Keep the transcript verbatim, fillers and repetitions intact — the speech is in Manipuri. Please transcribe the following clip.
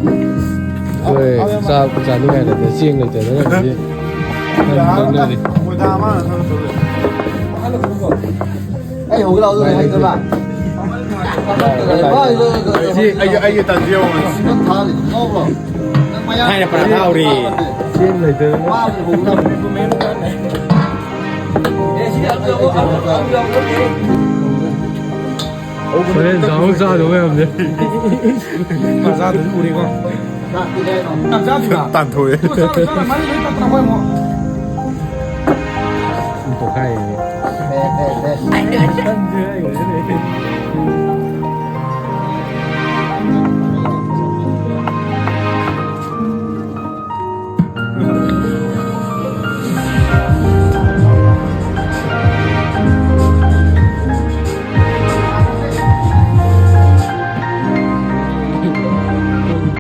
ꯑꯩꯈꯣꯏ ꯆꯥꯛ ꯆꯥꯅꯤꯡꯉꯥꯏ ꯂꯩꯇꯦ, ꯆꯦꯡ ꯂꯩꯇꯗꯅ ꯍꯧꯖꯤꯛ ꯀꯟꯅ ꯂꯧꯅꯔꯤ꯫ ꯑꯩ ꯍꯧꯒꯠꯂꯛꯑꯣ, ꯑꯗꯨ ꯍꯩꯇꯕ꯫ ꯁꯤ ꯑꯩꯒꯤ, ꯑꯩꯒꯤ ꯇꯟꯁꯤ ꯌꯦꯡꯉꯣ꯫ ꯅꯪ ꯊꯥꯔꯤꯗꯨ ꯉꯥꯎꯕ꯭ꯔꯣ? ꯊꯥꯏꯅ ꯄꯔꯥ ꯊꯥꯍꯧꯔꯤ꯫ ꯆꯦꯡ ꯂꯩꯇꯗꯅ꯫ ꯍꯣꯔꯦꯟ ꯗꯥꯎ ꯆꯥꯗꯧ ꯃꯌꯥꯝꯁꯦ꯫ ꯃꯆꯥꯗꯨꯁꯨ ꯎꯔꯦꯀꯣ꯫ ꯌꯥꯝ ꯆꯥꯗ꯭ꯔꯤꯕ? ꯇꯥꯟꯊꯣꯛꯑꯦ꯫ ꯃꯥꯗꯤ ꯂꯣꯏ ꯇꯠꯇꯅ ꯑꯩꯈꯣꯏ ꯑꯃꯨꯛ꯫ ꯄꯣꯛꯈꯥꯏꯔꯦ꯫